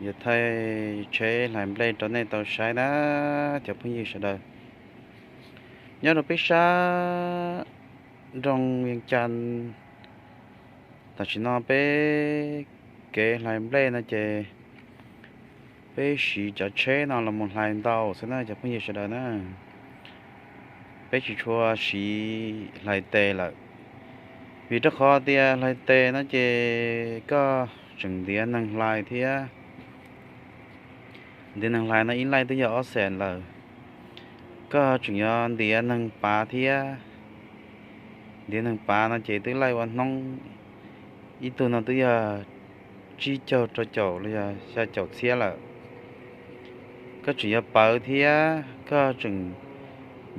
Yuav thaij tsheb hlais nplej rau nej tau saib na cov phooj ywg sawv daws. Nyob rau peb sab nroog Vias Cas, tam sim no peb kev hlais nplej no ces peb siv cov tsheb no los mus hlais ntau xwb na cov phooj ywg sawv daws na. Peb tsis tshua siv hlais tes lawm, vim rau qhov tias hlais tes no ces koj tseem ntiav neeg hlais thiab. Ntiav neeg hlais no ib laij twb yog ob xees lawm, koj tseem yuav ntiav neeg pav thiab. Ntiav neeg pav no ces twb laij ua hnub, ib tug no twb yog tsib caug rau caum los yog xya caum txhiab lawm. Koj tseem yuav pawv thiab koj tseem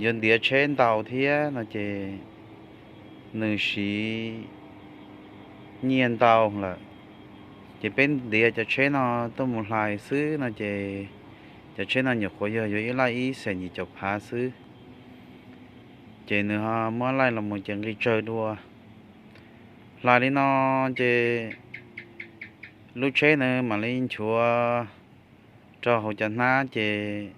yuav ntiav tsheb ntau thiab no ces nws siv nyiaj ntau lawm. Ces peb ntiav cov tsheb no tuaj mus hlais xwb no ces cov tsheb no nyuam qhuav yog yuav ib laij ib xees yim caum phav xwb. Ces nws ho muab laij los mus ces nqi tsawg dua. Hlais li no ces lub tsheb nws mam li nchuav rau hauv cov hnab ces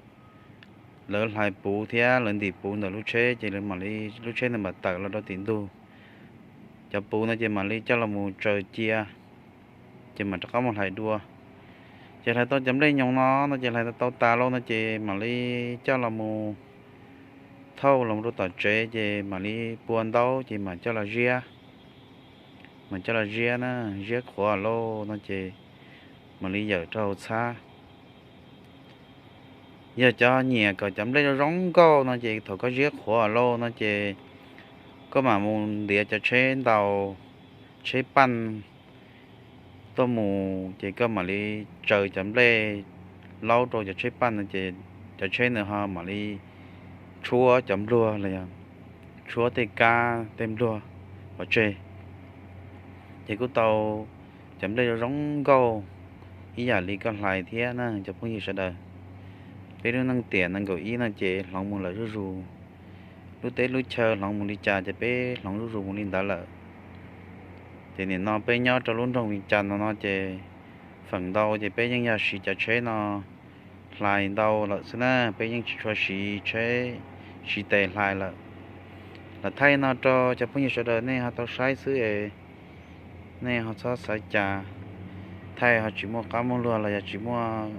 lawv hlais puv thiab lawv ntim puv ntawm lub tsheb ces lawv mam li, lub tsheb nws mam tawm los rau tim ntug. Cov puv no ces mam li coj los mus tsaws cia, ces mam rov qab mus hlais dua. Ces hlais tau cov nplej nyoos no no ces hlais tau tas lauj no ces mam li coj los mus thauj los rau tom tsev ces mam li pua ntaub ces mam coj los ziab. Mam coj los ziab na, ziab qhuav lauj no ces mam li yawm rau hauv txhab. Yog cov nyiam kom cov nplej zoo zoo nkauj no ces thaum koj ziab qhuav lauj no ces koj mam mus ntiav cov tsheb ntaus, tsheb paj tuaj mus ces koj mam li tsaws cov nplej laub rau cov tsheb paj no ces cov tsheb nws ho mam li tshuab cov npluag los yog tshuab tej kab tej npluag pov tseg. Ces kuj tau cov nplej zoo zoo nkauj ib yam li koj hlais thiab na cov phooj ywg sawv daws. Peb lub neej tiam nees nkaum ib no ces hloov mus lawm zuj zus. Lub teb lub chaw hloov mus li cas ces peb hloov zuj zus mus li ntawd lawm. Ces nim no peb nyob rau lub nroog Vias Cas no no ces feem ntau ces peb yeej yog siv cov tsheb no hlais ntau lawm xwb na, peb yeej tsis tshua siv tsheb, siv tes hlais lawm. Lam thaij no rau cov phooj ywg sawv daws nej ho tau saib xwb es nej ho txhob xav cas, thaij ho tsis muaj qab muaj luag los yog tsis muaj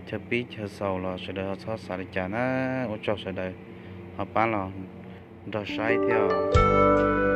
chaw pib chaw xaus los sawv daws ho txhob xav li cas na. Ua tsaug sawv daws ho pab los nrog saib thiab os.